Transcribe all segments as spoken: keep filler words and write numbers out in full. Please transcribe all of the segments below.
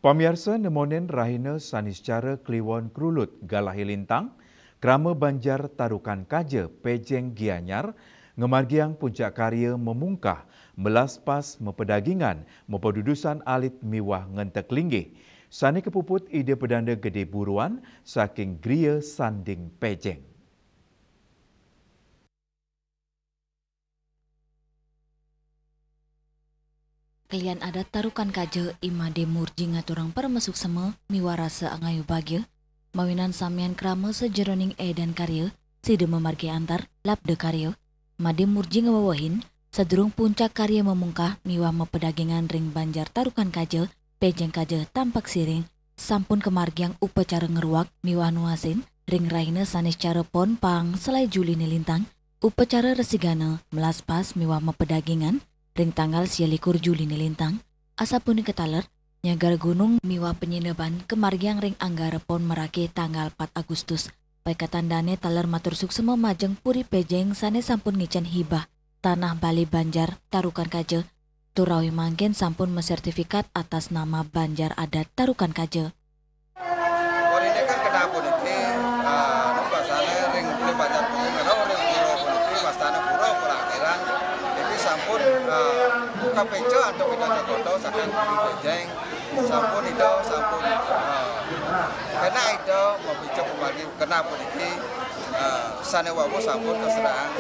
Pamiarsa, nemonin rahina Saniscara Kliwon Krulut, Galahi Lintang, krama Banjar Tarukan Kaja, Pejeng Gianyar, ngamargiang puncak karya mamungkah, melaspas, mapadagingan, mapadudusan alit miwah ngentek linggih, sane kapuput Ida Pedanda Gede Buruan saking griya sanding Pejeng. Kelian adat Tarukan Kaja, I Made Murji ngaturang paramasuksema miwah rasa angayu bagia, mawinan samian krama sajeroning edan karya, sida mamargi antar, labda karya. Made Murji ngawewehin, sadurung puncak karya mamungkah miwah mapadagingan ring Banjar Tarukan Kaja, Pejeng Kaja, Tampak Siring, sampun kamargiang upacara ngruak miwah nuasin ring rahina Saniscara Pon Paang Selai Juline Lintang, upacara resigana, melaspas miwah mapadagingan ring tanggal sia likur Juline Lintang. Asapunika taler, nyagara gunung miwah panyineban kamargiang ring Anggara Pon Merake tanggal pat Agustus. Paiketan dane taler matur suksema majeng Puri Pejeng sane sampun ngicen hibah tanah bale Banjar Tarukan Kaja, tur rawi mangkin sampun masertifikat atas nama Banjar Adat Tarukan Kaja. Orine kan kena puniki, ah, anu, basane ring Bali Banjar puniki, kalau ring pura puniki, wastane pura Pura Angkiran. Niki sampun, ah, kapica antuk Ida Jagata saking Puri Pejeng. Sampun Ida, sampun, ah, kena Ida mapica pamargi kena puniki, ah, sane wau sampun kaserahang,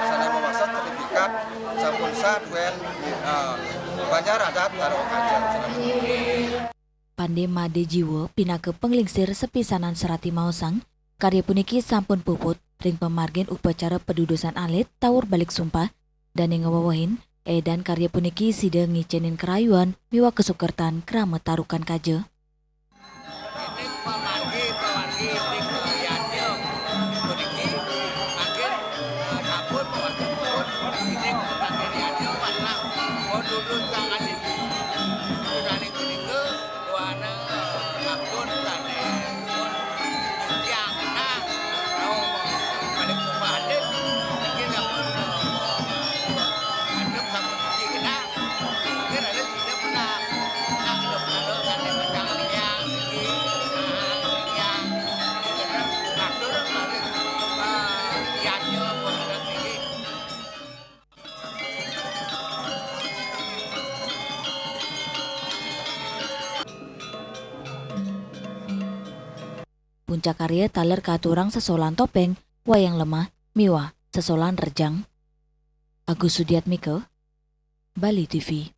sane mawasta sertifikat, sampun sah duwen, ah, Banjar Adat Tarukan Kaja. Pande Made Jiwa pinaka panglingsir sapisanan sarati maosang, karya puniki sampun puput ring pamargin upacara padudusan alit taur balik sumpah, dane ngawewehin, edan karya puniki sida ngicenin karayuan miwah kasukertan krama Tarukan Kaja. Ining pamargi, pamargi ining, eh, yadnya puniki, mangkin, eh, sampun pamargi puput, ining pamargi yadnya, warna, oh, dudun sang alit. Dudun alit punika, Buana, eh, sampun sane pun titiang genah, rauh balik sumpah alit, niki sampun, eh, andep sampun suci genah, niki raris idep genah. Nah, idep genah sane macang liang niki, nah, liang, niki genah atur raris, eh, yadnya pun niki. Puncak karya taler katurang sesolan topeng, wayang lemah, miwah sesolan rejang. Agus Sudiatmika, Bali T V.